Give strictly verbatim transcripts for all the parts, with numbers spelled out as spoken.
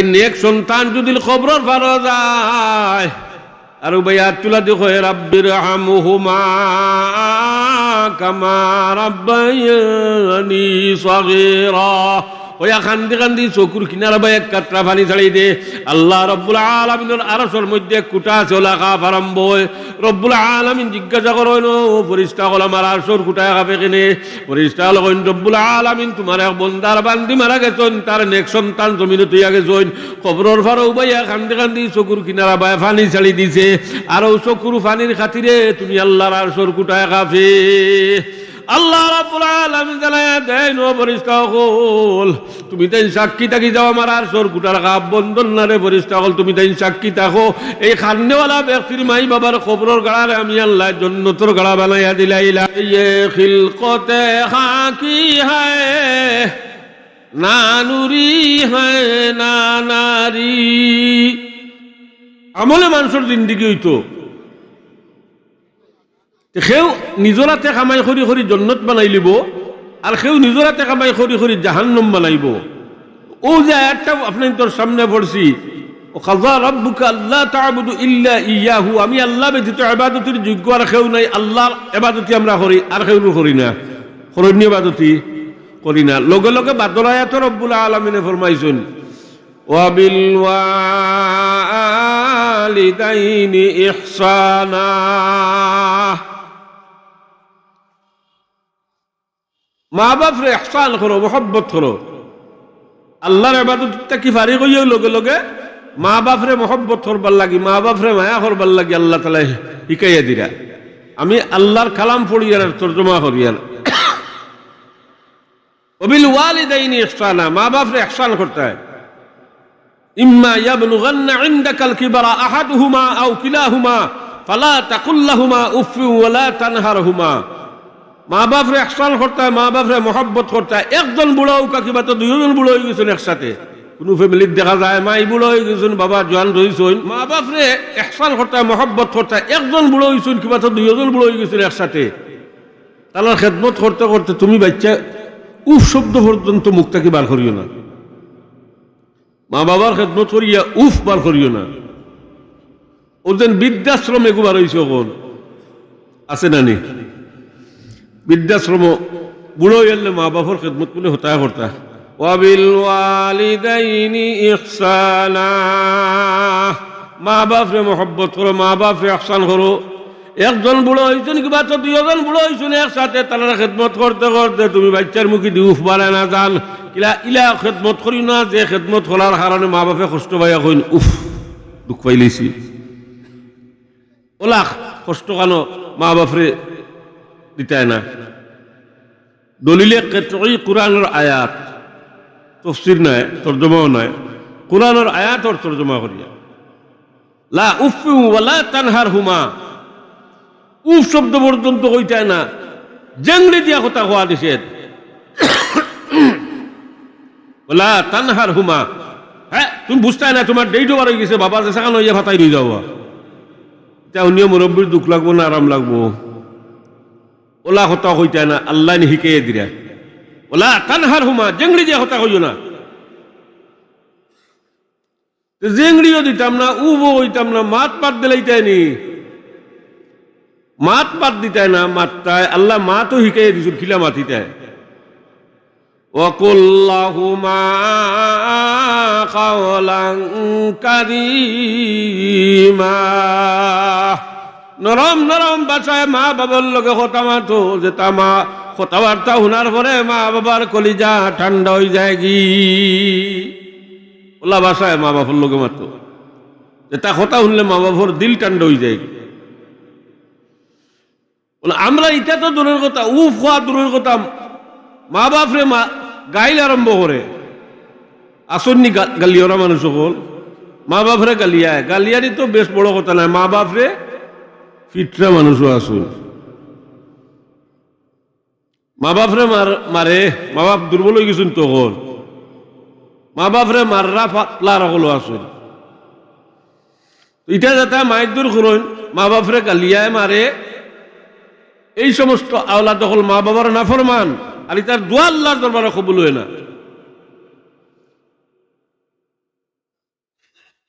নেক সন্তান যুদি কবরর পারো যায়, আর উবাইয়ে আত তুলা দি কয়, "রাব্বির হামহুমা কামা রাব্বায়ানি সগীরা।" অইয়া কান্দি কান্দি চকুর কিনারা বায় এক কাতরা পানি ছাড়ি দে। আল্লাহ রাব্বুল আলামিনর আরশর মধ্যে এক কুটা আছে, অলা খাফ আরম্ভ অয়। রব্বুল আলামিন জিজ্ঞাসা করইন, "ও ফিরিস্তা অকল, আমার আরশর কুটায় খাফে কেনে?" ফিরিস্তা অকলে কইন, "রব্বুল আলামিন, তুমার এক বন্দার বান্দি মারা গেছইন, তার নেক সন্তান জমিনো থইয়া গেছইন, কবরর পারো উবাইয়া কান্দি কান্দি চকুর কিনারা বায় পানি ছাড়ি দিছে, আর অউ চকুর পানির খাতিরে তুমি আল্লাহর আরশর কুটায় খাফে।" আল্লাহ রাব্বুল আলামিন জানাইয়া দেইন, "ও ফিরিস্তা অকল, তুমি তাইন সাক্ষী থাকি যাও, আমার আরশর কুটার খাফ বন্দর নারে।" ফিরিস্তা অকল, তুমি তাইন সাক্ষী থাকো, এই কান্দেওয়ালা ব্যক্তির মাই বাবার কবরর গাড়ারে আমি আল্লায় জন্নতর গাড়া বানাইয়া দিলাইলাম। ইয়ে খিলকতে খাকি হায়, না নুরি হায়, না নারী। আমলে মানষর জিন্দেগি অইতো। তে কেউ নিজর আতে কামাই করি করি জন্নত বানাইলিবো, আর কেউ নিজর আতে কামাই করি করি জাহান্নাম বানাইবো। অউ যে আয়াতটা আপনাইনতর সামনে পড়ছি, "ওয়া কাযা রাব্বুকা আল্লা তা'বুদু ইল্লা ইয়াহু", আমি আল্লাহ ব্যতীত ইবাদতির যোগ্য আর কেউ নাই, আল্লাহর ইবাদতি আমরা করি, আর কেউর করি না, করইননি ইবাদতি করি না। লগে লগে বাদর আয়াতো রব্বুল আলামিনে ফরমাইছইন, "ওয়া বিল ওয়ালিদাইনি ইহসানা।" মা বাপরে ইহসান করো, মহব্বত করো। আল্লাহর ইবাদত থাকি ফারিগ অইয়াও লগে লগে মা বাপরে মহব্বত করবার লাগি, মা বাপরে মায়া করবার লাগি আল্লাহ তাআলায় হিকাইয়া দিরা। আমি আল্লাহর কালাম পড়িয়ার আর তর্জমা করিয়ার। "ওয়া বিল ওয়ালিদাইনি ইহসানা", মা বাপরে ইহসান করতায়। "ইম্মা ইয়াবলুগান্না ইনদাকাল কিবারা আহাদুহুমা আও কিলাহুমা ফালা তাকুল লাহুমা উফফিন ওয়ালা তানহারহুমা।" মা বাপরে ইহসান করতায়, মা বাপরে মহব্বত করতায়। একজন বুড়া অউক্কা কিবা তো দুইজন বুড়া অইগেছইন একসাথে। কুনু ফ্যামিলিত দেখা যায় মাই বুড়া অইগেছইন, বাবা জোয়ান রইছইন। মা বাপরে ইহসান করতায়, মহব্বত করতায়। একজন বুড়া অইছইন কিবা তো দুইজন বুড়া অইগেছইন একসাথে। তারার খেদমত করতে করতে তুমি বাইচ্চা উফ শব্দ পর্যন্ত মুখ থাকি বার করিও না। মা বাবার খেদমত করিয়া উফ বার করিও না। অউ যেন বৃদ্ধাশ্রম এগু বার অইছে অখন, আছে না নি? বৃদ্ধাশ্রম বুড়া অইলে মা বাপর খেদমত কুনে হতায় করতা। "ওয়া বিল ওয়ালিদাইনি ইহসানা", মা বাপরে মহব্বত করো, মা বাপরে ইহসান করো। একজন বুড়া অইছইন কিবা তো দুইজন বুড়া অইছইন একসাথে, তারার খেদমত করতে করতে তুমি বাইচ্চার মুখেদি উফ বারায় না যান। ইলা, ইলা খেদমত করিও না, যে খেদমত করার কারণে মা বাপে কষ্ট পাইয়া কইন, "উফ, দুখ পাইলিছি।" অলা কষ্ট কানো মা বাপরে দিতায় না। দলিলে কাতঈ কুরআনর আয়াত, তফসির নায়, তর্জমাও নায়, কুরআনর আয়াতর তর্জমা করিয়া। "লা উফফিন ওয়ালা তানহারহুমা।" উফ শব্দ পর্যন্ত কইতায় না, জেংড়ি দিয়া কথা কওয়া নিষেধ। "ওয়ালা তানহারহুমা।" হ্যাঁ, তুমি বুঝতায় না, তুমার ডেট ওভার অইগেছে, বাবা যে সেখান অইয়া ফাতাই রই যাওয়া। ইতা হুনিয়া মুরব্বির দুখ লাগবো না আরাম লাগবো? অলা কথা কইতায় না, আল্লায় নি হিকাইয়া দিরা। "ওয়ালা তানহারহুমা", জেংড়ি দিয়া কথা কইও না। তে জেংড়িও দিতাম না, উফও কইতাম না, মাত বাদ দিলাইতায় নি। মাত বাদ দিতায় না, মাততায়, আল্লায় মাতও হিকাইয়া দিছইন, কিলা মাতিতায়। "ওয়া কুল লাহুমা কাওলান কারীমা।" নরম নরম ভাষায় মা বাবার লগে কথা মাতো, যেতা মা কথাবার্তা হুনার পরে মা বাবার কলিজা ঠান্ডা অইযায়গি। অলা ভাষায় মা বাপর লগে মাতো, যেতা কথা হুনলে মা বাপর দিল ঠান্ডা অইযায়গি। বলে, আমরা ইতা তো দূরর কথা, উফ কওয়া দূরর কথা, মা বাপরে মা-, গাইল আরম্ভ করে। আছইন নি গা-, গালিওরা মানুষ অকল? মা বাপরে গালিয়ায়, গালিয়ানি তো বেশ বড় কথা নায়, মা বাপরে ফিটরা মানুষও আছইন। মা বাপরে মার-, মারে, মা বাপ দুর্বল অইগেছইন তখন। মা বাপরে মাররা ফা-, লার অকলও আছইন। তো ইতা যেতা মাইর দূর করইন, মা বাপরে গালিয়ায় মারে, এই সমস্ত আওলাদ অকল মা বাবার নাফরমান, আর ইতার দোয়া আল্লার দরবারে কবুল অয় না।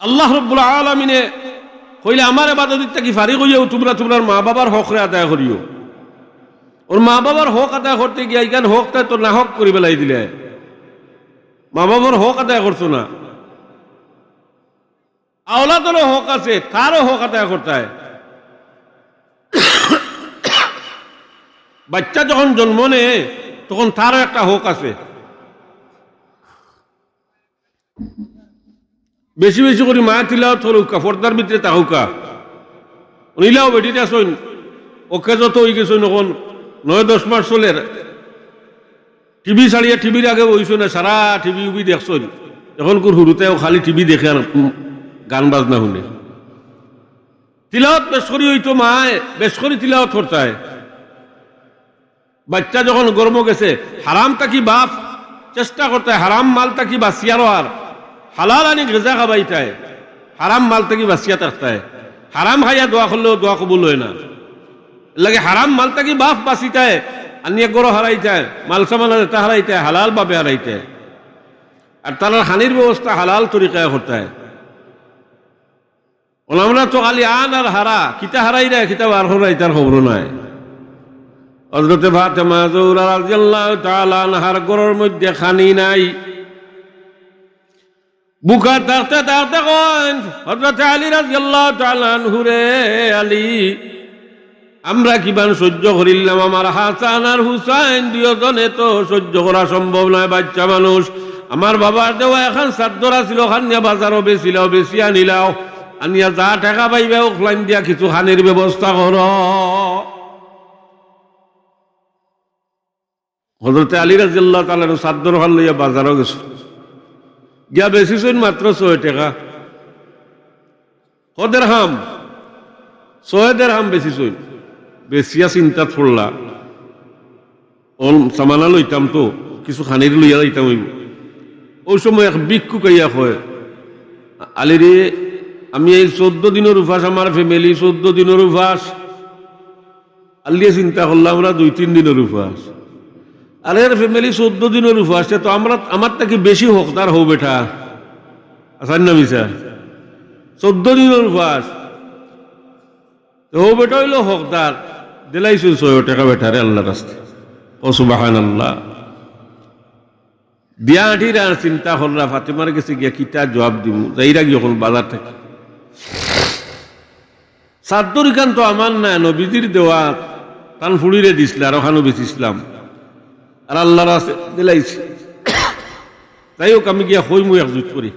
আল্লাহ রব্বুল আলামিনে কইলা, "আমার ইবাদত থাকি ফারিগ অইয়াও তুমরা তুমরার মা-বাবার হকরে আদায় করিও।" অউ মা-বাবার হক আদায় করতে গিয়া ইখান হকটারে তো নাহক করি ফালাই দিলে। মা-বাবার হক আদায় করছো না। আওলাদরও হক আছে, তারও হক আদায় করতায়। বাইচ্চা যখন জন্ম নেয়, তখন তারও একটা হক আছে। বেশি বেশি করি মায়ে তিলাওয়াত করউক্কা, পর্দার ভিতরে থাকউক্কা। অউ ইলাও বেটিত আছইন, অউক্কা যত অইগেছইন, অখন নয় দশ মাস চলের। টিভি ছাড়িয়া টিভির আগে বইছইন না, সারা টিভি উভি দেখছইন। অখনকুর হুরুতায়ও খালি টিভি দেখে আর, উম, গান বাজনা হুনে। তিলাওয়াত বেশ করি অইতো, মায়ে বেশ করি তিলাওয়াত করতায়। বাইচ্চা যখন গর্ভ গেছে, হারাম থাকি বাপ চেষ্টা করতায়, হারাম মাল থাকি বাঁচিয়া রওয়ার, হালাল আনি গেজা খাবাইতায়, হারাম মাল থাকি বাঁচিয়া থাকতায়। হারাম খাইয়া দোয়া করলেও দোয়া কবুল অয় না। এরলাগি হারাম মাল থাকি বাপ বাঁচিতায়, আনিয়া গরু হারাইতায়, মাল সামান যেতা হারাইতায়, হালাল ভাবে হারাইতায়। আর তারার খানির ব্যবস্থা হালাল তরিকায় করতায়। অখন আমরা তো খালি আন আর হারা, কিতা হারাইরা, কিতা বার করাইরা, ইতার খবর নাই। হযরতে ফাতেমা জহরা রাদিয়াল্লাহু তাআলা আনহার ঘরর মধ্যে খানি নাই। ভুকা থাকতে থাকতে কইন হযরতে আলী রাদিয়াল্লাহু তাআলা আনহুরে, "আলী, আমরা কিমান সহ্য করিলাম, আমার হাসান আর হুসাইন দুইওজনে তো সহ্য করা সম্ভব নায়, বাইচ্চা মানুষ। আমার বাবার দেওয়া এখান চাদ্দর আছিল, অখান নিয়া বাজারো বেচিলাও, বেচিয়া আনিলাও, আনিয়া যা টেকা পাইবায় অখলাইন দিয়া কিছু খানির ব্যবস্থা করো।" হযরতে আলী রাদিয়াল্লাহু তাআলা আনহু চাদ্দর খান লইয়া বাজারো গেছইন, গিয়া বেচিছইন মাত্র ছয় টেকা। ক দেরহাম? ছয় দেরহাম বেচিছইন। বেচিয়া চিন্তাত পড়লা, অখন সামানা লইতাম তো, কিছু খানির লইয়া যাইতাম অইবো। অউ সময় এক ভিক্ষুক আইয়া কয়, "আলী রে, আমি এই চৌদ্দ দিনর উপাস, আমার family চৌদ্দ দিনর উপাস।" আলীয়ে চিন্তা করলা, "আমরা দুই তিন দিনর উপাস, আর এর family চৌদ্দ দিনর উপাস, তে তো আমরা, আমার থাকি বেশি হকদার হউ বেটা।" আছইন না মিছা? চৌদ্দ দিনর উপাস। তে হউ বেটা অইলো হকদার, দিলাইছইন ছয় টেকা বেটারে আল্লার রাস্তায়। ও সুবহানাল্লাহ। দিয়া আটিরা আর চিন্তা কররা, ফাতেমার গেছে গিয়া কিতা জুয়াব দিমু, যাইরা গিয়া অখন বাজার থাকি। চাদ্দর ইখান তো আমার নায়, নবীজির দেওয়া, তান ফুড়িরে দিছলা, আর অখানও বেচিছলাম, আর আল্লার রাস্তায় দিলাইছি। যাই হউক, আমি গিয়া কইমু একজুট করি।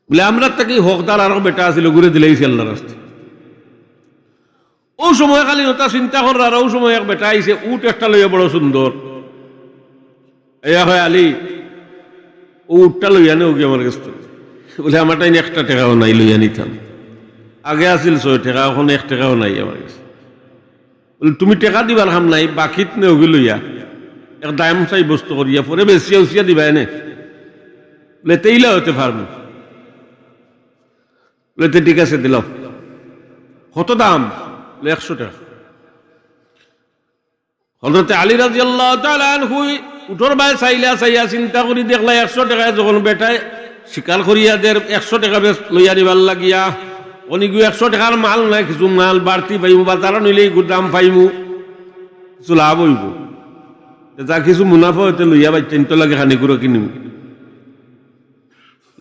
বুলে, "আমরার থাকি হকদার আরক বেটা আছিল, অগুরে দিলাইছি আল্লার রাস্তায়।" অউ সময় খালি অতা চিন্তা কররা, আর অউ সময় এক বেটা আইছে, উট একটা লইয়া বড় সুন্দর। আইয়া কয়, "আলী, অউ উটটা লইয়া নেওগি আমার গেছ থাকি।" বুলে, "আমার তাইন একটা টেকাও নাই, লইয়া নিতাম। আগে আছিল ছয় টেকা, অখন এক টেকাও নাই আমার গেছে।" বুলে, "তুমি টেকা দিবার কাম নাই, বাকিত নেওগি লইয়া, এক দাম সাব্যস্ত করিয়া, পরে বেচিয়া উচিয়া দিবায়নে।" বুলে, "তে ইলা অইতে পারমু।" বুলে, "তে ঠিক আছে, দিলাও।" "কত দাম?" বুলে, "একশো টেকা।" হযরতে আলী রাদিয়াল্লাহু তাআলা আনহু উটর বায় চাইলা, চাইয়া চিন্তা করি দেখলা, একশো টেকায় যখন বেটায় শিকার করিয়া দের, একশো টেকা বেশ লইয়া নিবার লাগিয়া, অনিগু একশো টেকার মাল নায়, কিছু মাল বাড়তি পাইমু, বাজারো নিলে ইগুর দাম পাইমু, কিছু লাভ অইবো। তে যা কিছু মুনাফা অইতে লইয়া বাইচ্চাইন্তর লাগি খানিকুরা কিনিমু।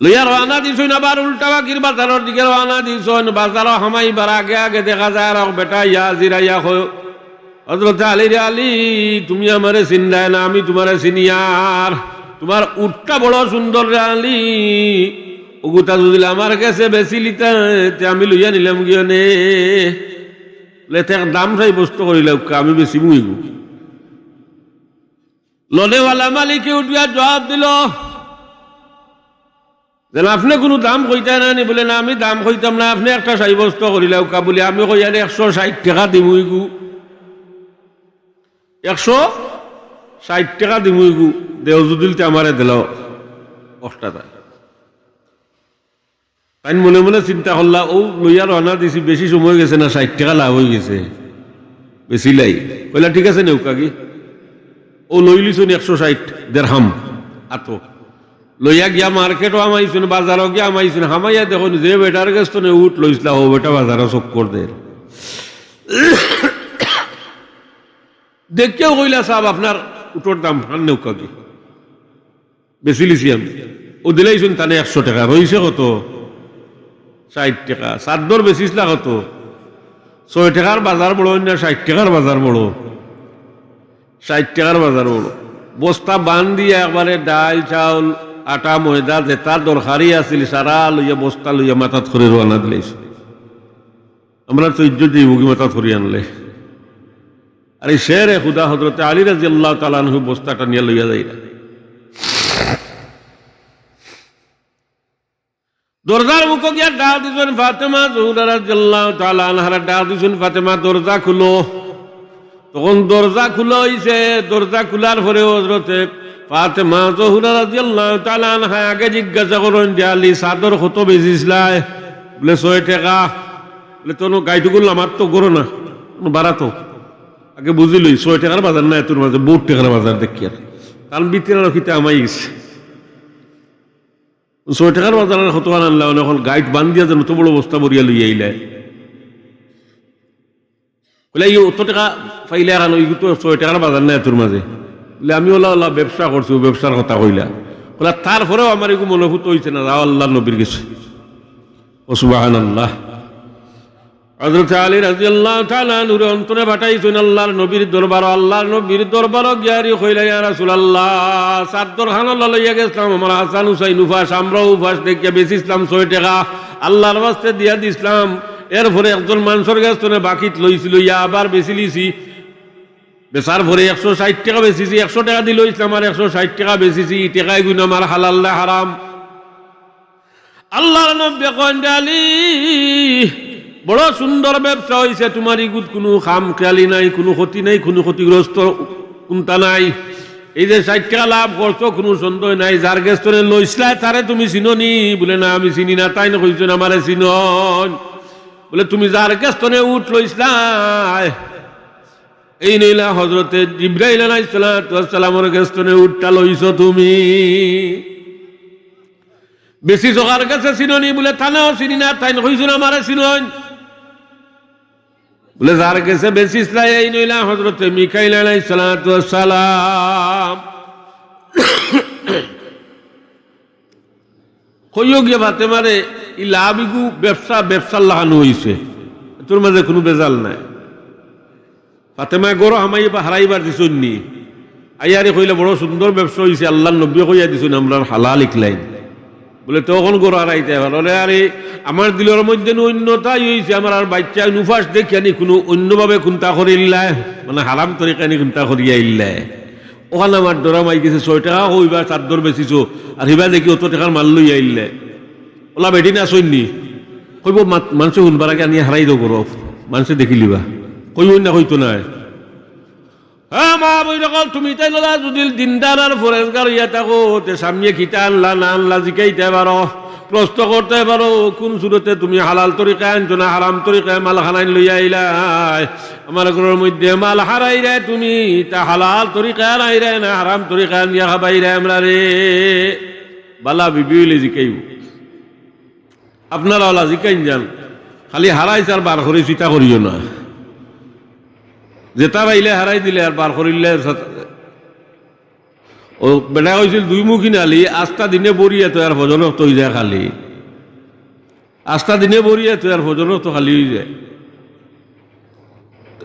লইয়া রওয়ানা দিছইন, আবার উল্টা বাকির বাজারর দিকে রওয়ানা দিছইন। বাজারো হামাইবার আগে আগে দেখা যায় আরক বেটা আইয়া হাজির, আইয়া কয়, "হযরতে আলী রে আলী, তুমি আমারে চিনরায় না, আমি তুমারে চিনি আর। তুমার উটটা বড় সুন্দর রে আলী, অগুতা যুদি আমার গেছে বেচিলিতায়, তে আমি লইয়া নিলামগি অনে। বুলে, তে এক দাম সাব্যস্ত করিলাউক্কা, আমি বেচিমু ইগু।" লনেওয়ালা মালিকে উঠিয়া জুয়াব দিলো যে, "আপনে কুনু দাম কইতা নানি?" বুলে, "না, আমি দাম কইতাম না, আপনে একটা সাব্যস্ত করিলাউক্কা।" বুলে, "আমি কইয়ার একশো ষাইট টেকা দিমু ইগু, একশো ষাইট টেকা দিমু ইগু, দেও যুদি তে আমারে দিলাও অখটা।" তাইন মনে মনে চিন্তা করলা, "অউ লইয়া রওয়ানা দিছি, বেশি সময় গেছে না, ষাইট টেকা লাভ অইগেছে, বেচিলাই।" কইলা, "ঠিক আছে, নেউক্কাগি।" অউ লইলিছইন একশো ষাইট দেরহাম আতো। লইয়া গিয়া মার্কেটো হামাইছইন, বাজারো গিয়া হামাইছইন, হামাইয়া দেখইন যে বেটার গেছ থনে উট লইছলা, অউ বেটা বাজারো চক্কর দের। দেখিয়াউ কইলা, "সাব, আপনার উটর দাম খান নেউক্কা গি, বেচিলিছি আমি।" অউ দিলাইছইন তানে একশো টেকা, রইছে কত? ষাইট টেকা। চাদ্দর বেচিছলা কত? ছয় টেকার বাজার বড় না ষাইট টেকার বাজার বড়? ষাইট টেকার বাজার বড়। বস্তা বান্ধিয়া একবারে ডাইল, চাউল, আটা, ময়দা, যেতা দরকারি আছিল, সারা লইয়া বস্তা লইয়া মাথাত করি রওয়ানা দিলাইছইন। আমরার তো ইজ্জত যাইবোগি মাথাত করি আনলে। আর এই শেরে খুদা হযরতে আলী রাদিয়াল্লাহু তাআলা আনহু বস্তা টানিয়া লইয়া যাইরা। দরজার মুখো গিয়া ডাক দিছইন ফাতেমা জহুরা রাদিয়াল্লাহু তাআলা আনহারে ডাক দিছইন, "ফাতেমা, দরজা খুলো।" তখন দরজা খুলা অইছে। দরজা খুলার পরে হযরতে ফাতেমা জহুরা রাদিয়াল্লাহু তাআলা আনহা আগে জিজ্ঞাসা করইন যে, "আলী, চাদর কত বেচিছলায়?" বুলে, "ছয় টেকা।" বুলে, "তনো গাইটুকুল আমার তো গরো না, তনো বাড়াতো।" আগে বুঝিলই, ছয় টেকার বাজার না, এতর মাঝে বউত টেকার বাজার দেখিয়ার। তার ভিতরে আরো কিতা হামাই গেছে। ছয় টেকার বাজার আর কতখান আনলা, অনে অখন গাইট বান্ধিয়া যেন অত বড় বস্তা ভরিয়া লইয়া আইলায়। কইলা, "ই অত টেকা পাইলা কেনে, ইগু তো ছয় টেকার বাজার না এতর মাঝে।" বুলে, "আমি অলা অলা ব্যবসা করছি, অউ ব্যবসার কথা কইলা।" কইলা, "তারপরেও আমার ইগু মনোভূত অইছে না, যাও আল্লার নবীর গেছে।" ও সুবহানাল্লাহ। হযরতে আলী রাদিয়াল্লাহু তাআলা আনহুরে অন্তরে পাঠাইছইন আল্লার নবীর দরবারো। আল্লার নবীর দরবারো গিয়ারি কইলা, "ইয়া রাসূলুল্লাহ, চাদ্দর খান অলা লইয়া গেছলাম, আমার হাসান হুসাইন উপাস, আমরাও উপাস দেখিয়া বেচিছলাম ছয় টেকা, আল্লার ওয়াস্তে দিয়া দিছলাম। এরপরে একজন মানষর গেছ থনে বাকিত লইছি, লইয়া আবার বেচিলিছি। বেচার পরে একশো ষাইট টেকা বেচিছি, একশো টেকা দি লইছলাম আর একশো ষাইট টেকা বেচিছি, ই টেকা ইগুইন আমার হালাল না হারাম?" আল্লার নবীয়ে কইন যে, "আলী, বড় সুন্দর ব্যবসা অইছে, তুমার ইগুত কুনু খামখেয়ালি নাই, কুনু ক্ষতি নাই, কুনু ক্ষতিগ্রস্ত কুন্তা নাই। এই যে ষাইট টেকা লাভ করছো, কুনু সন্দেহ নাই। যার গেছ থনে লইছলায়, তারে তুমি চিনো নি?" বুলে, "না, আমি চিনি না।" তাইন কইছইন, "আমারে চিনইন।" বুলে, "তুমি যার গেছ থনে উট লইছলায়, এইন অইলা হযরতে জিব্রাইল আলাইহিস সালাতু ওয়াস সালামর গেছ থনে উটটা লইছো তুমি।" বেচিছো কার গেছে চিনো নি? বুলে, "তানেও চিনি না।" তাইন কইছইন, "আমারে চিনইন।" বুলে, "যার গেছে বেচিছলায়, এইন অইলা হযরতে মিকাইল আলাইহিস সালাতু ওয়াস সালাম।" কইও গিয়া ফাতেমারে, "ই লাভ ইগু ব্যবসা, ব্যবসার লাখান অইছে, এতর মাঝে কুনু ভেজাল নাই।" ফাতেমায় গরো হামাইয়া হারাইবার দিছইন নি। আইয়ারে কইলা, "বড় সুন্দর ব্যবসা অইছে, আল্লার নবীয়ে কইয়া দিছইন, আমরার হালাল ইকলাইন।" বুলে, "তে অখন গরো হারাইতায় পারো?" "ওরে আরে, আমার দিলর মধ্যে নু অইন্যতাই অইছে, আমার আর বাইচ্চাইন উপাস দেখিয়া নি কুনু অইন্যভাবে কুন্তা করিল্লায়, মানে হারাম তরিকায় নি কুন্তা করিয়া আইল্লায়। অখান আমার ডর হামাই গেছে, ছয় টেকা কইবা চাদ্দর বেচিছো, আর হিবা দেখি অত টেকার মাল লইয়া আইল্লায়।" অলা বেটিন আছইন নি? কইবো, "মা-, মানষে হুনবার আগে আনিয়া হারাই দেও গরো, মানষে দেখিলিবা।" কইবো না, কইতো নায়। হ্যাঁ, মা বইন অকল, তুমি তাইন অলা যুদি দিনদার আর পরেজগার অইয়া থাকো, তে স্বামীয়ে কিতা আনলা না আনলা জিকাইতায় পারো, প্রশ্ন করতায় পারো, কুন সুরতে তুমি হালাল তরিকায় আনছো না হারাম তরিকায় মাল খানাইন লইয়া আইলায়? আমার ঘরর মধ্যে মাল হারাইরায় তুমি, তা হালাল তরিকায় আনাইরায় না হারাম তরিকায় আনিয়া খাবাইরায় আমরারে? বালা বিবি অইলে জিকাইবো। আপনারা অলা জিকাইন যান, খালি হারাইছ আর বার করিছ ইতা করিও না। যেতা পাইলে হারাই দিলে আর বার করিলে সা-, ও বেটায় কইছিল, "দুই মুখী নালি, আস্তা দিনে ভরিয়া তো আর ফজর অক্ত অইযায় খালি। আস্তা দিনে ভরিয়া তো আর ফজর অক্ত খালি অইযায়।"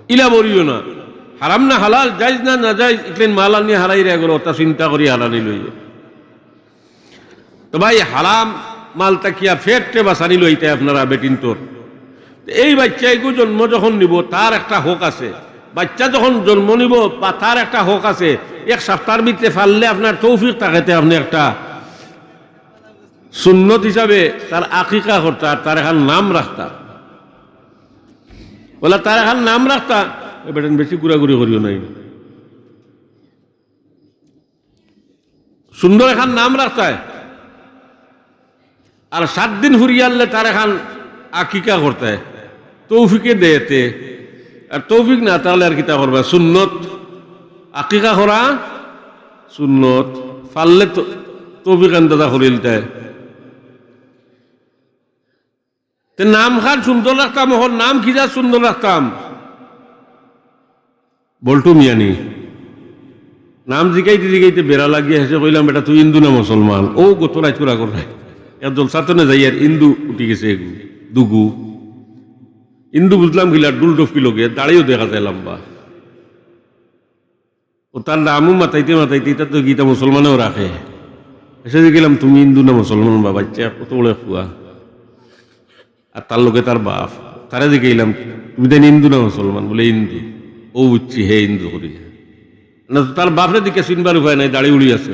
ইলা ভরিও না। হারাম না হালাল, জাইজ না নাজাইজ, ইকলেন মাল আনি হারাইরায় গরো, অতা চিন্তা করি হারানি লইয়া। তো ভাই, হারাম মাল থাকিয়া পেটরে বাঁচানি লইতায় আপনারা বেটিন্তর। এই বাইচ্চা এগু জন্ম যখন নিবো, তার একটা হক আছে। বাইচ্চা যখন জন্ম নিবো, বা তার একটা হক আছে। এক সাপ্তার ভিতরে পারলে আপনার তৌফিক থাকে, তে আপনে একটা সুন্নত হিসাবে তার আকিকা করতা, আর তার এখান নাম রাখতা। অলা তার এখান নাম রাখতা, এ বেটাইন বেশি ঘুরাঘুরি করিও নাই। সুন্দর এখান নাম রাখতায়। আর সাত দিন ফুরিয়ারলে তার এখান আকিকা করতায়। তৌফিকে দেয় তে। আর তৌফিক না থাকলে আর কিতা করবা? সুন্নত। আকিকা করা সুন্নত। পারলে তো, তৌফিক আন্দাজা করিল তাই। তে নাম খান সুন্দর রাখতাম, অখন নাম কিতা সুন্দর রাখতাম? বল্টু মিয়া নি। নাম জিকাইতে জিকাইতে বেড়া লাগিয়া হেষে কইলাম, "বেটা, তুই হিন্দু না মুসলমান?" ও গত রাইত করা করে এক জলসাত নে যাইয়ার হিন্দু উঠি গেছে এগু, দুগু। হিন্দু বুঝলাম কিলা, ডুল ডফকি লগে, দাড়িও দেখা যায় লম্বা। ও তার নামও মাতাইতে মাতাইতে, ইতা তো কিতা মুসলমানেও রাখে। হেষে জিকাইলাম, "তুমি হিন্দু না মুসলমান বা বাচ্চা, কত বড় ফুয়া?" আর তার লগে তার বাপ, তারে জিকাইলাম, "তুমি তাইন হিন্দু না মুসলমান?" বলে, "হিন্দু।" ও বুঝছি, হে হিন্দু করি। না তো তার বাপরে দিকে চিনবার উপায় নাই, দাড়ি উড়ি আছে।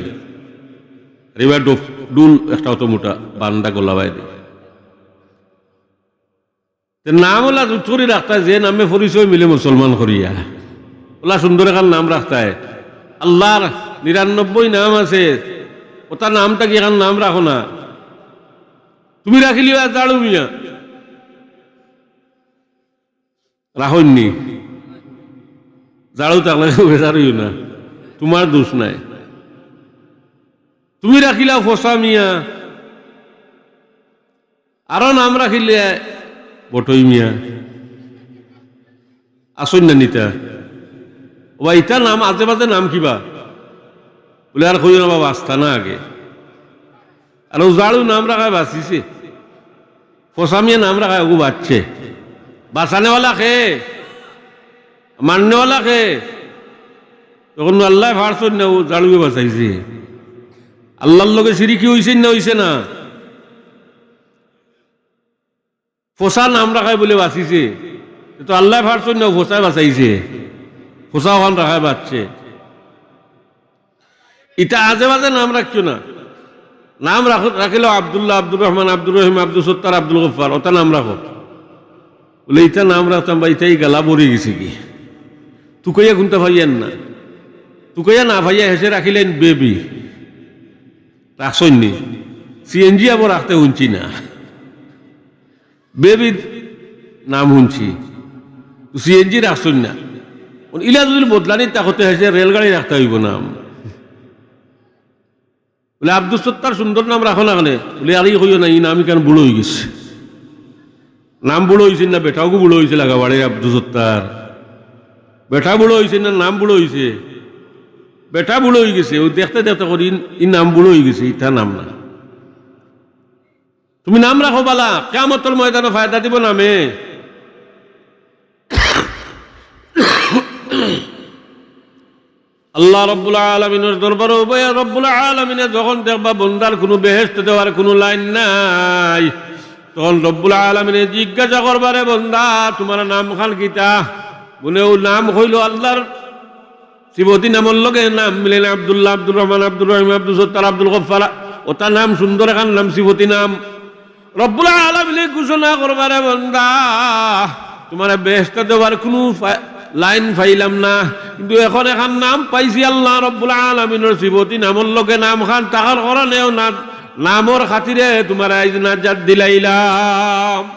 আর এবার ডফ-, ডুল একটা অত মোটা, বান্দা গলা বাইরে। তে নাম ওলা জুত করি রাখতায়, যে নামে পরিচয় মিলে মুসলমান করিয়া। ওলা সুন্দর এখান নাম রাখতায়। আল্লাহর নিরানব্বই নাম আছে, ওটা নাম থাকি এখান নাম রাখো না। তুমি রাখিলিও আর জাড়ু মিয়া। রাখইননি। জাড়ু থাকলে কেউ বেজার অইও না। তোমার দোষ নাই। তুমি রাখিলাও ফসা মিয়া। আরো নাম রাখিলে বটই মিয়া। আসইন না নিতা। ওবা, ইতা নাম আজে বাজে নাম কিবা? বলে, "আর কইও না বাবা, আস্তা না আগে।" আর ও জাড়ু নাম রাখায় বাঁচিছে। ফসামিয়া নাম রাখায় ওগু বাঁচছে। বাঁচানেওয়ালা কে? মারনেওয়ালা কে? তখন আল্লায় ফারছইন না, ও জাড়ুয়ে বাঁচাইছে। আল্লাহর লগে শিরিকি অইছে না, অইছে না? ফসা নাম রাখায় বলে বাঁচিছে। তো আল্লায় ফারছইন না, ও ফসায় বাঁচাইছে। ফসা ওখান রাখায় বাঁচছে। ইতা আজে বাজে নাম রাখিও না। নাম রাখো, রাখিলেও আব্দুল্লাহ, আব্দুর রহমান, আব্দুর রহিম, আব্দুল সত্তার, আব্দুল গফফার, ওটা নাম রাখো। বলে, "ইতা নাম রাখতাম বা ইতাই গালা ভরি গেছে কি? তুকাইয়া কুনটা পাইয়ার না।" তুকাইয়া না পাইয়া হেষে রাখিলেন বেবি। রাখছইন নি? সিএনজি আবার রাখতে হুনছি না। বেবির নাম হুনছি, তো সিএনজি রাখছইন না। অন ইলা যদি বদলানি তা করতে হেষে রেলগাড়ি রাখতে অইবো নাম। বলে, "আব্দুস সত্তার সুন্দর নাম রাখো না কেনে?" বলে, "আরে কইও না, ই নাম ইখান বুড়ো অইগেছে।" নাম বুড়ো অইছে না, বেটাও বুড়ো অইছে লাগাবাড়ে আব্দুস সত্তার। বেটা বুড়ো অইছে না, নাম বুড়ো অইছে। বেটা বুড়ো অইগেছে, ও দেখতে দেখতে করি ই নাম বুড়ো অইগেছে, ইতা নাম না। তুমি নাম রাখো বালা, কিয়ামতর ময়দানো ফায়দা দিবো নামে। আল্লাহ রব্বুল আলামিনর দরবারো উবাইয়া রব্বুল আলামিনে যখন দেখবা বন্দার কুনু বেহেশত দেওয়ার কুনু লাইন নাই, তখন রব্বুল আলামিনে জিজ্ঞাসা করবা, "রে বন্দা, তুমার নাম খান কিতা?" বুলে, "ও নাম কইলো আল্লাহর সিফতি নামর লগে নাম মিলে না, আব্দুল্লাহ, আব্দুর রহমান, আব্দুর রহিম, আব্দুল সত্তার, আব্দুল গফফার, ওটা নাম সুন্দর এখান নাম, সিফতি নাম।" রব্বুল আলামিনে ঘোষণা করবা, "রে বন্দা, তুমারে বেহেশত দেওয়ার কুনু ফা-, লাইন পাইলাম না, কিন্তু এখন এখান নাম পাইছি আল্লাহ রব্বুল আলামিনর সিফতি নামর লগে নাম খান থাকার কারণেও না, নামর খাতিরে তুমারে আইজ নাজাত দিলাইলাম।"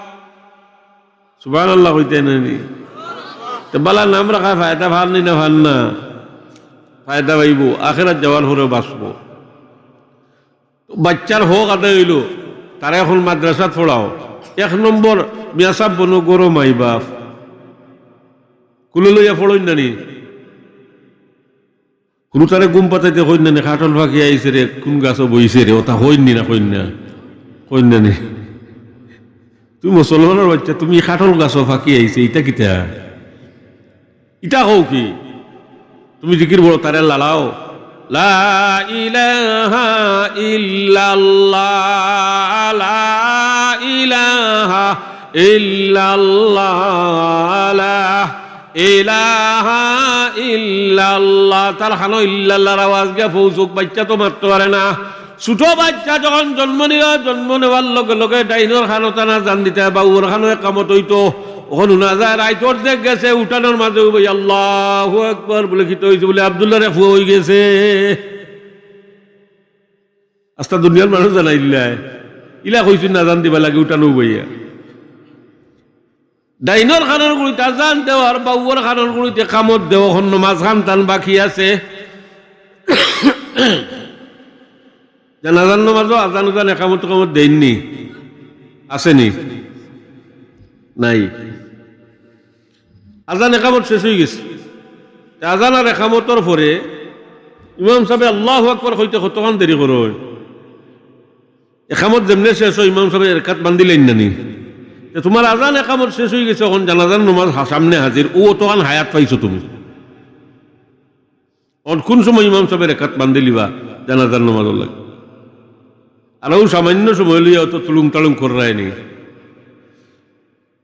সুবহানাল্লাহ কইতে নানি? তে বালা নাম রাখায় ফায়দা পার নি না পার না? ফায়দা পাইবো, আখেরাত যাওয়ার পরেও বাঁচবো। বাচ্চার হক আদায় অইলো, তারে এখন মাদ্রাসাত পড়াও। এক নম্বর, মিয়াসাব বনো গরো মাই বাপ। কুলে লইয়া পড়ইন নানি? কুনু তারে ঘুম পাতাইতে কইন নানি, "কাঠল পাখি আইছে রে, কুন গাছো বইছে রে?" ওটা কইন নি না, কইন না? কইন নানি? তুমি মুসলমানর বাচ্চা, তুমি কাঠল গাছো পাখি আইছে, ইটা কিতা? ইটা কও কি? তুমি জিকির বড় তারে লালাও। লা ইলাহা ইল্লাল্লাহ, লা ইলাহা ইল্লাল্লাহ, লা ইলাহা ইল্লাল্লাহ। তার কানো ইল্লাল্লাহর আওয়াজ গিয়া পৌঁছুক, বাচ্চা তো মাততে পারে না। ছোট বাচ্চা যখন জন্ম নিল, জন্ম নেওয়ার লগে লগে ডাইনর কানো তান আজান দিতা, বাউর কানো একামত অইতো। অখন হুনা যায়, রাইত অর্ধেক গেছে, উঠানর মাঝে উবাই আল্লাহু আকবার বলে, কিতা অইছে? বলে, "আব্দুল্লাহর ফুয়া অইগেছে।" আস্তা দুনিয়ার মানুষ জানাইল্লায়, ইলা কইছইন না আজান দিবার লাগি উঠানো উবাইয়া। ডাইনর কানর গুড়িত আজান দেওয়ার বাউর কানর গুড়িত একামত দেওয়া, অখন নমাজ খান তান বাকি আছে। জানাজার নামাজও আজান উজান একামত উকামত দেইননি? আছেনি? নাই। আজান একামত শেষ অইগেছে। তে আজান আর একামতর পরে ইমাম সাবে আল্লাহু আকবার কইতে কতখান দেরি করইন? একামত যেমনে শেষ অয়, ইমাম সাবে এরকাত বান্ধিলাইন না নি? তে তুমার আজান একামত শেষ অইগেছে, অখন জানাজার নামাজ হা-, সামনে হাজির, অউ অতখান হায়াত পাইছো তুমি। অখন কুন সময় ইমাম সাবে এরকাত বান্ধিলিবা জানাজার নামাজর লাগি? আর অউ সামান্য সময় লইয়া অত তুলুং তালুং কররায়নি।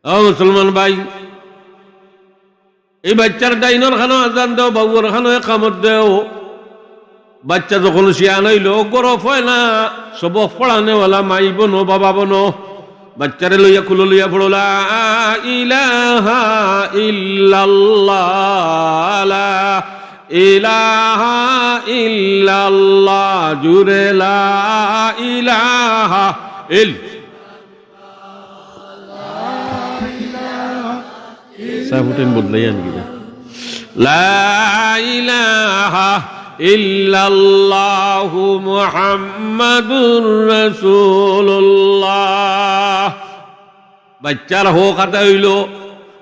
ও মুসলমান ভাই, এই বাইচ্চার ডাইনর খানো আজান দেও, বাউর খানো একামত দেও। বাইচ্চা যখন শিয়ান অইলো, ঘরো পয়লা সবক পড়ানেওয়ালা মাই বনো, বাবা বনো, বাইচ্চারে লইয়া কুলো লইয়া পড়ো, লা ইলাহা ইল্লাল্লাহ, লা ইলাহা ইল্লাল্লাহ, জুরে লা ইলাহা ইল- সাহেব হোটেল বদলাই আনবি না। লা ইলাহা ইল্লাল্লাহু মুহাম্মাদুর রাসূলুল্লাহ। বাইচ্চার হক আদায় অইলো,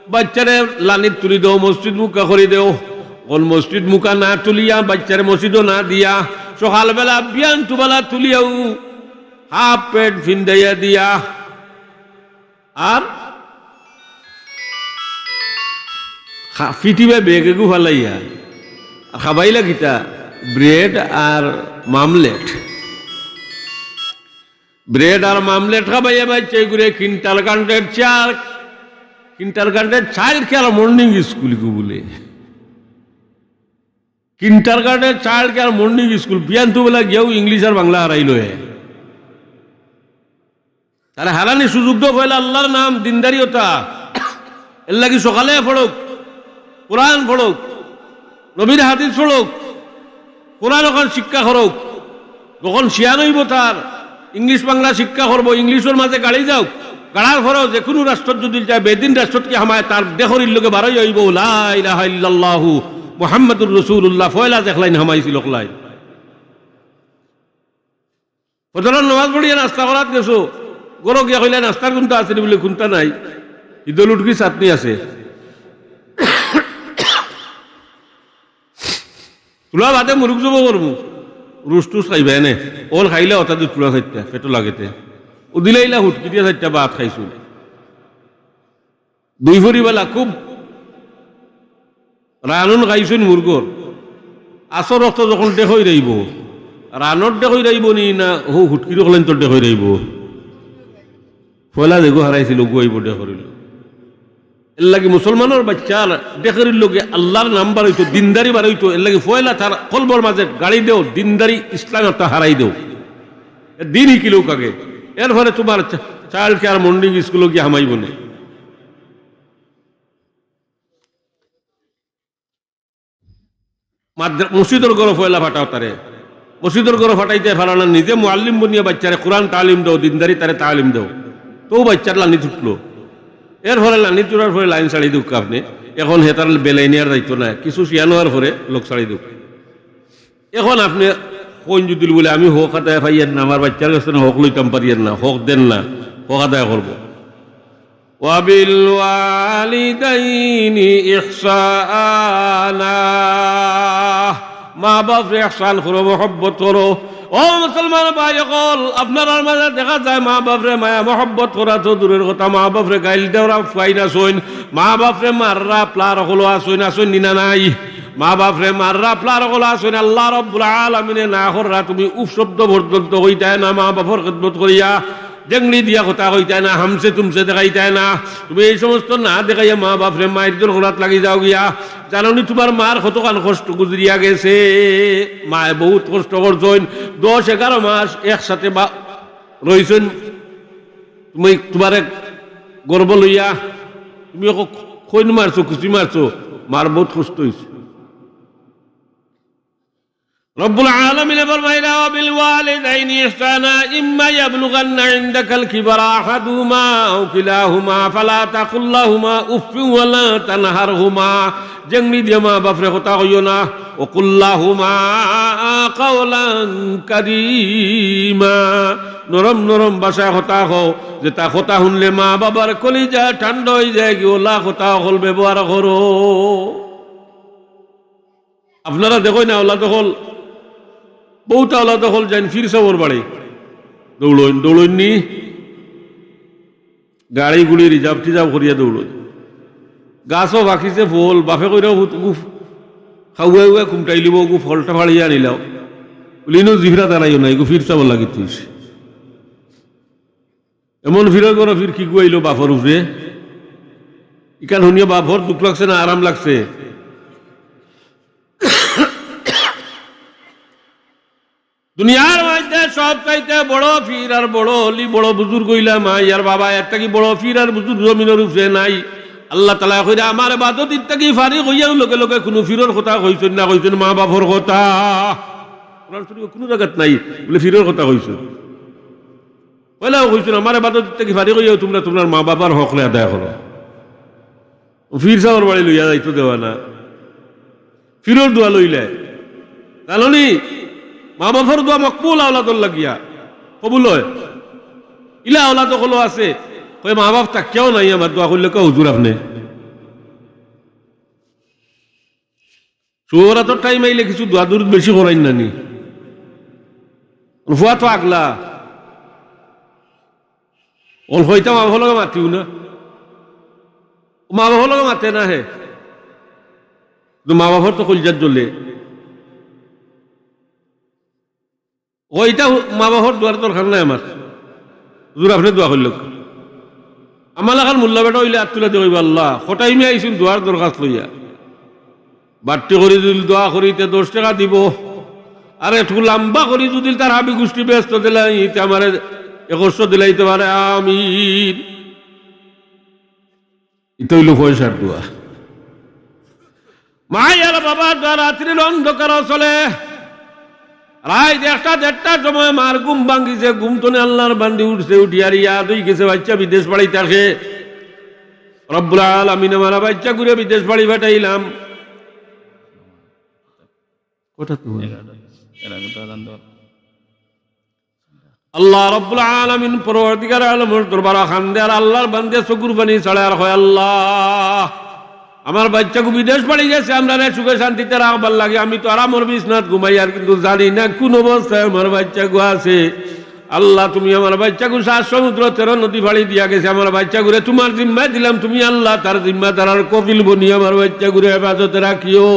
বাইচ্চারে লানিত তুলি দেও, মসজিদ মুখা করি দেও। অখন মসজিদ মুখা না তুলিয়া, বাইচ্চারে মসজিদো না দিয়া, সকালবেলা বিয়ান তুবালা তুলিয়াউ হাফ প্যান্ট ফিন্দাইয়া দিয়া, আর খা-, ফিটিবা ব্যাগ এগু ফালাইয়া, আর খাবাইলা কিতা? ব্রেড আর মামলেট। ব্রেড আর মামলেট খাবাইয়া বাইচ্চাইগুরে kindergarten child, kindergarten child care morning school ইগু বুলে। Kindergarten child care morning school, বিয়ান তুবালা গিয়াউ ইংলিশ আর বাংলা হারাইলো হে। তারে হারানির সুযোগ দেও, পয়লা আল্লার নাম, দিনদারি অতা। এরলাগি সকালে পড়উক, কোরআন পড়উক, নবীর হাদিস পড়উক, কোরআন অখান শিক্ষা করউক। যখন শিয়ান অইবো তার, ইংলিশ বাংলা শিক্ষা করবো, ইংলিশর মাঝে গাড়ি যাউক, গাড়ার পরেও যেকুনু রাষ্ট্রত যুদি যায়, বেদিন রাষ্ট্রত কি হামায়, তার দেহরির লগে বারই অইবো, লা ইলাহা ইল্লাল্লাহু মুহাম্মাদুর রাসূলুল্লাহ, পয়লা দেখলাইন হামাইছিল অকলাইন। ফজরর নামাজ পড়িয়া নাস্তা করাত গেছো, ঘরো গিয়া কইলা, "নাস্তার কুন্তা আছে নি?" বুলে, "কুন্তা নাই, ইদল উটকি চাটনি আছে।" তুলা বাদে মুরুগ জবো করমু, রুস টুস খাইবা এনে, অল খাইলা অতা দি তুলা চাইট্টা, পেটো লাগেতে। ও দিলাইলা হুটকি দিয়া চাইট্টা ভাত খাইছু। দুই ফরিবালা খুব রানন খাইছইন মুরগর। আসর অক্ত যখন ডেকই রাইবো, রানর ডেকই রাইবো নি না, হউ হুটকির অকলাইন্তর ডেকই রাইবো? পয়লা যেগু হারাইছিল, অগু আইবো ডেকরির লগে। এরলাগি মুসলমানর বাইচ্চার ডেকরির লগে আল্লার নাম বারইতো, দিনদারি বারইতো, এরলাগি পয়লা তার কলবর মাঝে গাড়ি দেও, দিনদারি ইসলাম অতা হারাই দেও। দিন হিকিলউক আগে, এরপরে তুমার চা-, চাইল্ড কেয়ার মর্নিং স্কুলো গিয়া হামাইবো নে। মাদ্রা-, মসজিদর ঘরো পয়লা ফাটাও তারে। মসজিদর ঘরো ফাটাইতায় পারো না, নিজে মুআল্লিম বনিয়া বাইচ্চারে কোরআন তালিম দেও, দিনদারি তারে তালিম দেও। তেউ বাইচ্চার লানি তুটলো। এরপরে লানি তুটার পরে লাইন ছাড়ি দেউক্কা আপনে। অখন হে তার বেলাইনি আর যাইতো না। কিছু শিয়ান অওয়ার পরে লগ ছাড়ি দেউক্কা। অখন আপনে কইন যুদি বুলে, "আমি হক আদায় পাইয়ার না, আমার বাইচ্চার গেছ থনে হক লইতাম পারিয়ার না, হক দেন না, হক আদায় করবো।" "ওয়াবিল ওয়ালিদাইনি ইহসানা।" মা বাপরে ইহসান করো, মহব্বত করো। ও মুসলমান ভাই অকল, আপনারার মাঝে দেখা যায় মা বাপরে মায়া মহব্বত করা তো দূরের কথা, মা বাপরে গাইল দেওরা ফুয়াইন আছইন, মা বাপরে মাররা প্লার অকলও আছইন, আছইন নি না নাই? মা বাপরে মাররা প্লার অকলও আছইন, আল্লাহ রব্বুল আলামিনে না কররা, তুমি উফ শব্দ পর্যন্ত কইতায় না মা বাপর খেদমত করিয়া। ডেংড়ি দিয়া কথা কইতায় না, হামসে তুমসে দেখাইতায় না। তুমি এই সমস্ত না দেখাইয়া মা বাপরে মাইর দর করাত লাগি যাও গিয়া। জানো নি তুমার মার কতখান কষ্ট গুজরিয়া গেছে? মায়ে বউত কষ্ট করছইন, দশ এগারো মাস একসাথে বা-, রইছইন। তুমি তুমারে গর্ব লইয়া, তুমি অখন কইন মারছো, খুশি মারছো, মার বউত কষ্ট অইছে। রব্বুল আলামিনে ফরমাইরা, "ওয়াবিল ওয়ালিদাইনি ইহসানা, ইম্মা ইয়াবলুগান্না ইনদাকাল কিবারা আহাদুহুমা আও কিলাহুমা ফালা তাকুল লাহুমা উফফিন ওয়ালা তানহারহুমা।" জেংড়ি দিয়া মা বাফরে কথা কইও না। ওকুল্লাহুমা কাওলান কারীমা, নরম নরম ভাষায় কথা কও, যেতা কথা হুনলে মা বাবার কলিজা ঠান্ডা অইযায়গি, অলা কথা অকল ব্যবহার করো। আপনারা দেখইন না, অলা দখল, বউতা অলা দখল যাইন ফির সাবর বাড়ি, দৌড়ইন, দৌড়ইন নি? গাড়ি গুড়ি রিজার্ভ টিজার্ভ করিয়া দৌড়ইন। গাছো পাকিছে ফল, বাফে কইরা হুত-, গু-, খাওয়াই উয়া কুমটাইলিবো, গু ফলটা ফাড়িয়া আনিলাও। বুলে, "ইনো জিফরা দাঁড়াইও না, এগু ফির সাবর লাগি থইছি।" এমন ফিরর ঘরো ফির কিগু আইলো বাফর উপরে। ইখান হুনিয়া বাফর দুখ লাগছে না আরাম লাগছে? দুনিয়ার মধ্যে সব চাইতে বড় পীর আর বড় অলি, বড় বুজুর্গ অইলা মা আর বাবা। এর থাকি বড় পীর আর বুজুর্গ জমিনর উপরে নাই। আল্লাহ তাআলায় কইরা, "আমার ইবাদত থাকি ফারিগ অইয়াও লগে লগে কুনু পীরর কথা কইছইন না, কইছইন মা বাফর কথা।" কোরআন শরীফো কুনু জাগাত নাই বুলে পীরর কথা কইছইন। পয়লাও কইছইন, "আমার ইবাদত থাকি ফারিগ অইয়াও তুমরা তুমরার মা বাবার হকরে আদায় করো।" পীর সাবর বাড়ি লইয়া যাইতো দেওয়া না। পীরর দোয়া লইলে। জানো নি? মা বাফর দোয়া মকবুল আওলাদর লাগিয়া। কবুল অয়। ইলা আওলাদ অকলও আছে। কয়, "মা বাফ থাকিয়াও নাই আমার দোয়া কইলে কে হুজুর আপনে?" শুভ বরাতর টাইম আইলে কিছু দোয়া দুরুদ বেশি করাইন না নি? ফুয়া তো আগলা। অন কইতা মা বাফর লগে মাতিও না। মা বাফর লগে মাতে না হে। কিন্তু মা বাফর তো কলিজাত জ্বলে। কইতা হু-, মা বাফর দোয়ার দরকার নাই আমার। হুজুর, আপনে দোয়া করিলাউক্কা। আমার লাখান মোল্লা বেটা অইলে আত তুলিয়া কইবা, "আল্লাহ, কটাইমে আইছইন দোয়ার দরখাস্ত লইয়া।" বাট্টি করি যদি দোয়া করি, তে দশ টেকা দিবো। আর একটু লাম্বা করি যদি তার হাবি গুষ্টি বেহেস্ত দিলাই, তে আমারে একশো দিলাইতে পারে। আমিন। ইটা অইলো পয়সার দোয়া। মা আর বাবার দোয়া রাত্রির অন্ধকারো চলে। রাইত একটা দেড়টার সময় মার ঘুম ভাঙ্গিছে, ঘুম তনে আল্লার বান্দি উঠছে, উঠিয়া আর ইয়াদ অইগেছে বাইচ্চা বিদেশ বাড়ি থাকে। রব্বুল আলামিন আমার বাইচ্চাগুরে বিদেশ বাড়ি পাঠাইলাম। কথা তো হয়। আল্লাহ রব্বুল আলামিন পরওয়ারদিগার আলমর দরবারো কান্দে আর আল্লার বান্দে চকুর পানি ছাড়ে আর কয়, "আল্লাহ, আমার বাইচ্চাগু বিদেশ বাড়ি গেছে, আমরারে সুখে শান্তিতে রাখবার লাগি। আমি তো আরামর বিছনাত ঘুমাই, আর কিন্তু জানি না কুন অবস্থায় আমার বাইচ্চাগু আছে। আল্লাহ, তুমি আমার বাইচ্চাগু সাত সমুদ্র তেরো নদী ফাড়ি দিয়া গেছে, আমার বাইচ্চাগুরে তুমার জিম্মায় দিলাম, তুমি আল্লাহ তার জিম্মাদার আর কফিল বনি আমার বাইচ্চাগুরে হেফাজতে রাখিও।"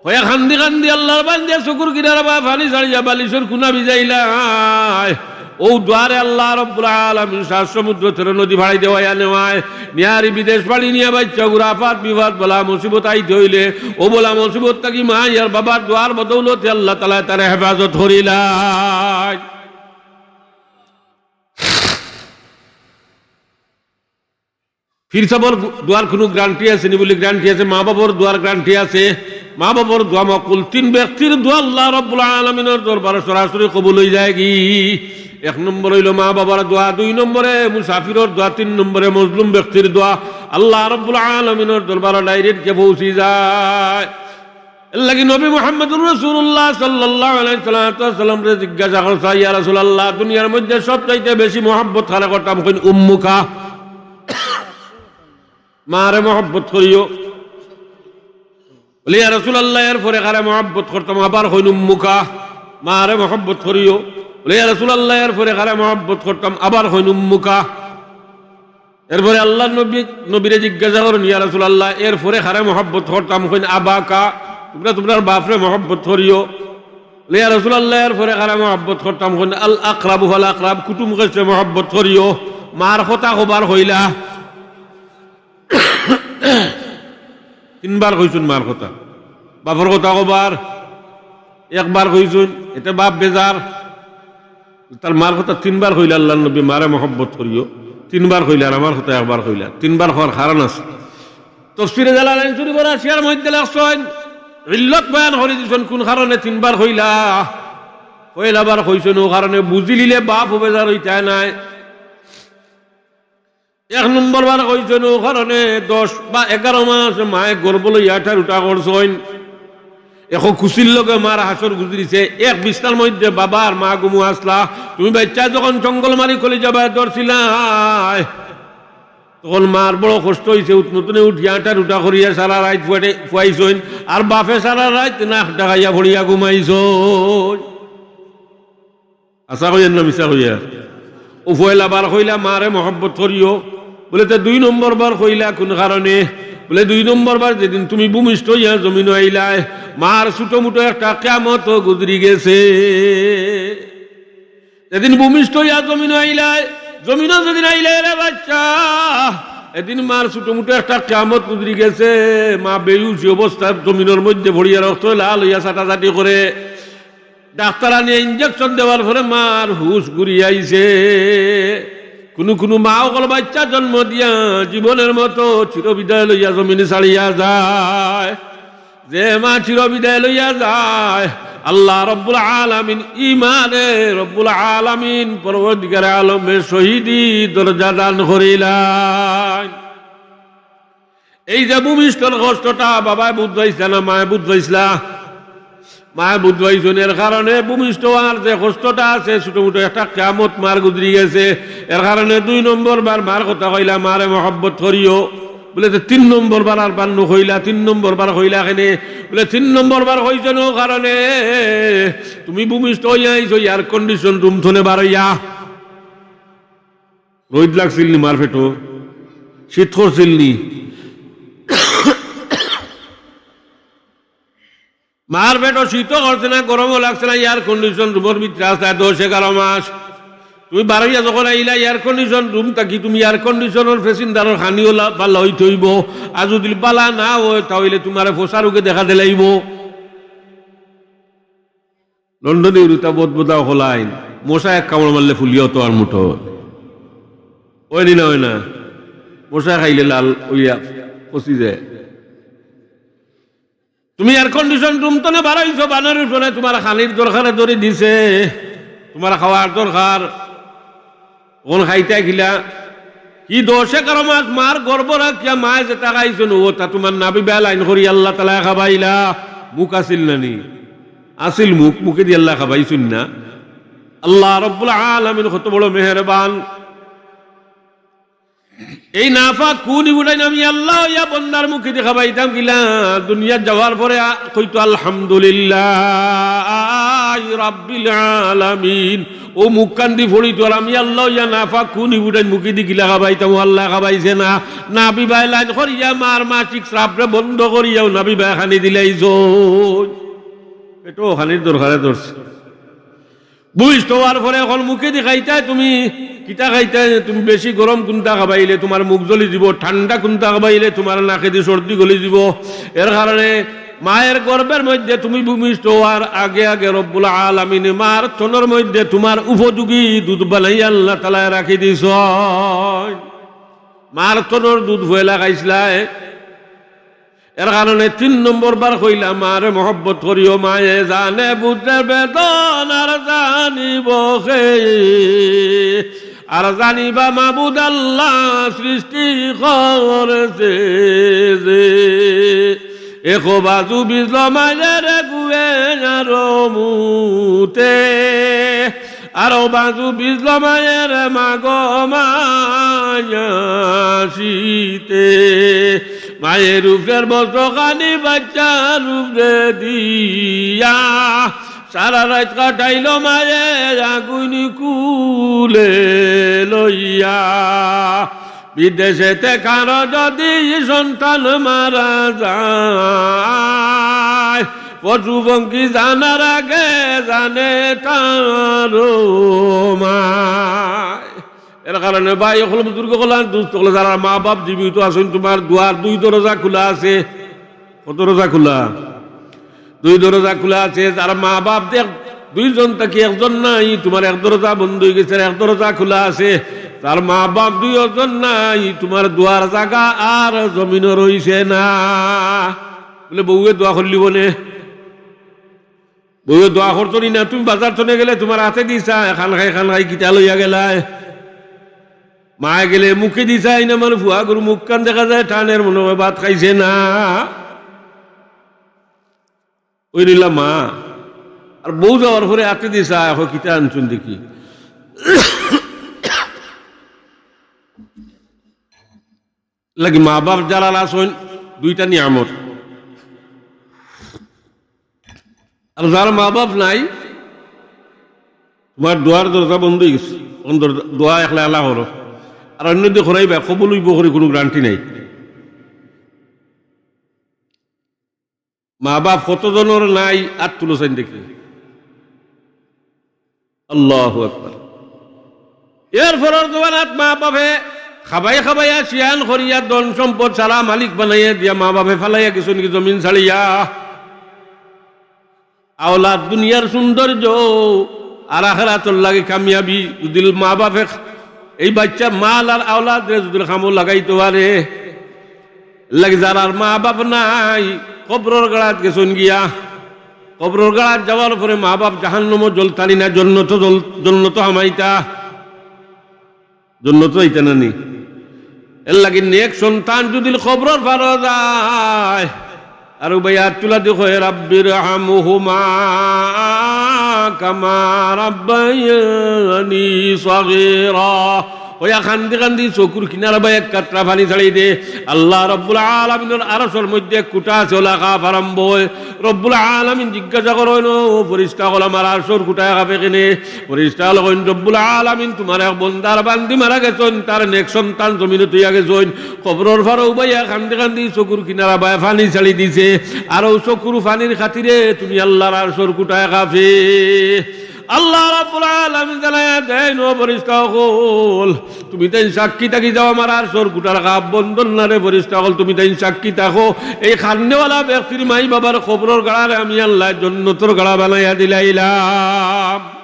কইয়া কান্দি কান্দি আল্লার বান্দিয়ে চকুর কিনারা বায় পানি ছাড়িয়া বালিশর কুনা ভিজাইলায়। অউ দোয়ারে আল্লাহ রব্বুল আলামিন সাত সমুদ্র তেরো নদী ফাড়ি দেওয়াইয়া নেওয়ায়, নিয়ারি বিদেশ বাড়ি নিয়া বাইচ্চাগুর আফাত বিপদ বালা মুসিবত আইতে অইলে, অউ বালা মুসিবত থাকি মা আর বাবার দোয়ার বদৌলতে আল্লাহ তাআলায় তারে হেফাজত করিলায়। পীর সাবর দোয়ার কুনু গ্যারান্টি আছে নি? বুলি গ্যারান্টি আছে, মা বাবার দোয়ার গ্যারান্টি আছে। মা বাবার দোয়া মকবুল। তিন ব্যক্তির দোয়া আল্লাহ রব্বুল আলামিনর দরবারো সরাসরি কবুল অইযায়গি। এক নম্বর অইলো মা বাবার দোয়া, দুই নম্বরে মুসাফিরর দোয়া, তিন নম্বরে মজলুম ব্যক্তির দোয়া আল্লাহ রব্বুল আলামিনর দরবারো direct গিয়া পৌঁছি যায়। এরলাগি নবী মুহাম্মদুর রাসূলুল্লাহ সাল্লাল্লাহু আলাইহি সাল্লাতু ওয়াসাল্লামরে জিজ্ঞাসা করছে, "ইয়া রাসূলুল্লাহ, দুনিয়ার মধ্যে সবচাইতে বেশি মহব্বত কারে করতাম?" কইন, "উম্মুকা।" মারে মহব্বত করিও। বলে, "ইয়া রাসূলুল্লাহ, এরপরে কারে মহব্বত করতাম?" আবার কইন, "উম্মুকা।" মারে মহব্বত করিও। বলে, "ইয়া রাসূলুল্লাহ, এরপরে কারে মহব্বত করতাম?" আবার কইন, "উম্মুকা।" এরপরে আল্লার নবী, নবীরে জিজ্ঞাসা করইন, "ইয়া রাসূলুল্লাহ, এরপরে কারে মহব্বত করতাম?" কইন, "আবাকা।" তুমরা তুমরার বাফরে মহব্বত করিও। বলে, "ইয়া রাসূলুল্লাহ, এরপরে কারে মহব্বত করতাম?" কইন, "আল আকরাবু ফাল আকরাব।" কুটুম কাছে মহব্বত করিও। মার কথা কবার কইলা। তিনবার কইছইন মার কথা। বাফর কথা কবার একবার কইছইন, এতে বাফ বেজার। তার মার কথা তিনবার কইলা আল্লার নবী, "মারে মহব্বত করিও।" তিনবার কইলা, আর আমার কথা একবার কইলা। তিনবার কওয়ার কারণ আছে। তফসিরে জালালাইন শরীফর হাশিয়ার মধ্যে লেখছইন, ইল্লত বয়ান করি দিছইন কুন কারণে তিনবার কইলা। পয়লাবার কইছইন অউ কারণে বুঝিলিলে বাফ বেজার অইতা নায়। এক নম্বর বার কইছইন, অউ কারণে দশ বা এগারো মাস মায়ে গর্ভ লইয়া আটা রুটা করছইন। এখন খুশির লগে মার হাশর গুজরিছে। এক বিছনার মধ্যে বাবা আর মা ঘুমো আছলা। তুমি বাইচ্চা যখন জঙ্গল মারি কলিজাবায় ধরছিলায়, তখন মার বড় কষ্ট অইছে। উতনতুনে উঠিয়া আটা রুটা করিয়া সারা রাইত ফুয়াটে-, ফুয়াইছইন। আর বাপে সারা রাইত নাক ডাকাইয়া পড়িয়া ঘুমাইছইন। হাছা কইয়ার না মিছা কইয়ার? অউ পয়লা বার কইলা মারে মহব্বত করিও। বুলে, তে দুই নম্বর বার কইলা কুন কারণে? বুলে, দুই নম্বর বার যেদিন তুমি ভূমিষ্ঠ অইয়া জমিনো আইলায়, মার ছোটো-মুটো একটা কিয়ামত গুজরি গেছে। যেদিন ভূমিষ্ঠ অইয়া জমিনো আইলায়, জমিনো যেদিন আইলায় রে বাইচ্চা, এদিন মার ছোটো-মুটো একটা কিয়ামত গুজরি গেছে। মা বেহুশি অবস্থায় জমিনর মধ্যে পড়িয়া রক্ত লাল অইয়া ছাটাছাটি করে। ডাক্তার আনিয়া injection দেওয়ার পরে মার হুশ ঘুরি আইছে। কুনু কুনু মা অকল বাইচ্চা জন্ম দিয়া জীবনের মতো চিরবিদায় লইয়া জমিন ছাড়িয়া যায়। যে মা চিরবিদায় লইয়া যায়, আল্লাহ রব্বুল আলামিন, ই মারে রব্বুল আলামিন পরওয়ারদিগারে আলমে শহীদি দরজা দান করিলাইন। এই যে ভূমিষ্ঠর কষ্টটা বাবায় বুঝ পাইছলা না মায়ে বুঝ পাইছলা? মায়ে বুঝ পাইছইন, এর কারণে ভূমিষ্ঠ অওয়ার যে কষ্টটা আছে, ছোটো-মুটো একটা কিয়ামত মার গুজরি গেছে। এর কারণে দুই নম্বর বার মার কথা কইলা, মারে মহব্বত করিও। বুলে, তে তিন নম্বর বার আর বার নু কইলা, তিন নম্বর বার কইলা কেনে? বুলে, তিন নম্বর বার কইছইন অউ কারণে, তুমি ভূমিষ্ঠ অইয়া আইছো air condition room থনে বারইয়া। রইদ লাগছিল নি মার পেটো? শীত করছিল নি? মার পেটো শীতও করছে না, গরমও লাগছে না, air condition roomর ভিতরে আছলায় দশ এগারো মাস। তুমি বারইয়া যখন আইলা air condition room থাকি, তুমি air conditionর passengerর খানিও লা-, বালা অইতে অইবো। আর যুদি বালা না অয়, তা অইলে তুমারে ফসা রোগে দেখা দিলাইবো। লন্ডনী উরুতা বদবদা অকলাইন, মশা এক কামড় মারলে ফুলিয়া তো আর মুঠো। অয় নি না, অয় না? মশা খাইলে লাল অইয়া পচি যায়। তুমি air condition room থনে বারইছো, বানের উপরে তুমার খানির দরকারে ধরি দিছে, তুমার খাওয়ার দরকার। অখন খাইতায় কিলা? ই দশ এগারো মাস মার গর্ভ রাখিয়া মায়ে যেতা খাইছইন, অতা তুমার নাভি বায় লাইন করি আল্লাহ তাআলায় খাবাইলা। মুখ আছিল না নি? আছিল মুখ, মুখেদি আল্লায় খাবাইছইন না? আল্লাহ রব্বুল আলামিন কত বড় মেহেরবান। এই নাপাক খুনি ফুটাইন আমি আল্লাহ অইয়া বন্দার মুখেদি খাবাইতাম কিলা? দুনিয়াত যাওয়ার পরে আ-, কইতো আলহামদুলিল্লাহি রাব্বিল আলামিন। অউ মুখখানদি পড়িতো, আর আমি আল্লাহ অইয়া নাপাক খুনি ফুটাইন মুখেদি কিলা খাবাইতাম, অউ আল্লায় খাবাইছে না। নাভি বায় লাইন করিয়া মার মাসিক স্রাবরে বন্ধ করিয়াউ নাভি বায় খানি দিলাইছইন। পেটো খানির দরকারে ধরছে। ভূমিষ্ঠ অওয়ার পরে অখন মুখেদি খাইতায় তুমি, কিতা খাইতায়? তুমি বেশি গরম কুনতা খাবাইলে তুমার মুখ জ্বলি যিবো, ঠান্ডা কুনতা খাবাইলে তুমার নাকেদি সর্দি গলি যিবো। এর কারণে মায়ের গর্ভের মধ্যে তুমি ভূমিষ্ঠ অওয়ার আগে আগে রব্বুল আলামিনে মার থনর মধ্যে তুমার উপযোগী দুধ বানাইয়া আল্লাহ তাআলায় রাখি দিছইন। মার থনর দুধ পয়লা খাইছলায়। এর কারণে তিন নম্বর বার কইলা, মারে মহব্বত করিও, মায়ে জানে বুঝে বেদনার জানিব কে। আর জানিবা মাবুদ আল্লাহ সৃষ্টি করছে যে। এক বাজু বিজলো মায়ের গুয়ে আর মুতে, আর বাজু বিজলো মায়ের মাগো মায়াশিতে। মায়ের উপরের বস্ত্রখানি বাইচ্চার উপরে দিয়া, সারা রাইত কাটাইলো মায়ে আগুন কুলে লইয়া। বিদেশেতে কারো যদি সন্তান মারা যায়, পশু পঙ্খী জানার আগে জানে তার মায়। এর কারণে ভাই অকল, বুজুর্গ অকল, আর দুস্ত অকল, যারার মা বাপ জীবিত আছইন, তুমার দুয়ার দুই দরজা খুলা আছে। কত দরজা খুলা? দুই দরজা খুলা আছে। যার মা বাপ দেখ, দুইজন থাকি একজন নাই, তুমার এক দরজা বন্ধ অইগেছে, আর এক দরজা খুলা আছে। যার মা বাপ দুইজন নাই, তুমার দুয়ার জাগা আর জমিনো রইছে না। বুলে, বউয়ে দোয়া করলিবো নে? বউয়ে দোয়া করতো নি না? তুমি বাজার থনে গেলে তুমার আতেদি চা, খান খাই, খান খাই, কিতা লইয়া গেলায়? মায় গেলে মুখেদি চাইন, আমার ফুয়াগুর মুখখান দেখা যায় টানের, মনে অয় ভাত খাইছে না। অউ রইলা মা। আর বউ যাওয়ার পরে আতেদি চায়, অখন কিতা আনছইন দেখি। লাগি মা বাপ যারার আছইন, দুইটা নিয়ামত। আর যার মা বাপ নাই, তুমার দোয়ার দরজা বন্ধ অইগেছে, অখন দর-, দোয়া একলা একলা করো। আর অইন্যদি করাইবা, কবুল অইবো করি কুনু গ্যারান্টি নাই। মা বাপ কতজনর নাই, আত তুলো চাইন দেখি। আল্লাহু আকবার। এর পরর জমানাত মা বাপে খাবাই খাবাইয়া শিয়ান করিয়া ধন সম্পদ সারা মালিক বানাইয়া দিয়া মা বাপে ফালাইয়া গেছইন কি জমিন ছাড়িয়া। আওলাদ দুনিয়ার সৌন্দর্য আর আখেরাতর লাগি কামিয়াবি। যুদি মা বাপে এই বাচ্চা মাল আর আওলাদরে যুদি কামো লাগাইতো পারে, এর লাগি যারার মা বাপ নাই, কবরর গাড়াত গেছইন গিয়া, কবরর গাড়াত যাওয়ার পরে মা বাপ জাহান্নামো জ্বলতা নি না, জন্নতো জ্বল-, জন্নতো হামাইতা, জন্নতো যাইতা না নি? এর লাগি নেক সন্তান যুদি কবরর পারো যায়, আর উবাইয়া আত তুলা দি কয়, "রাব্বির হামহুমা কামা রাব্বায়ানি সগীরা।" অইয়া কান্দি কান্দি চকুর কিনারা বায় এক কাতরা পানি ছাড়ি দে। আল্লাহ রব্বুল আলামিনর আরশর মধ্যে এক কুটা আছে, অলা কাফ আরম্ভ অয়। রব্বুল আলামিন জিজ্ঞাসা করইন, "ও ফিরিস্তা অকল, আমার আরশর কুটায় কাফে কেনে?" ফিরিস্তা অকলে কইন, "রব্বুল আলামিন, তুমার এক বন্দার বান্দি মারা গেছইন, তার নেক সন্তান জমিনো থইয়া গেছইন, কবরর পারো উবাইয়া কান্দি কান্দি চকুর কিনারা বায় পানি ছাড়ি দিছে, আর অউ চকুর পানির খাতিরে তুমি আল্লাহর আরশর কুটায় কাফে।" আল্লাহ রাব্বুল আলামিন জানাইয়া দেইন, "ও ফিরিস্তা অকল, তুমি তাইন সাক্ষী থাকি যাও, আমার আরশর কুটার কাফ বন্ধর নারে। ফিরিস্তা অকল, তুমি তাইন সাক্ষী থাকো, এই কান্দেওয়ালা ব্যক্তির মাই বাবার কবরর গাড়ারে আমি আল্লায় জন্নতর গাড়া বানাইয়া দিলাইলাম।"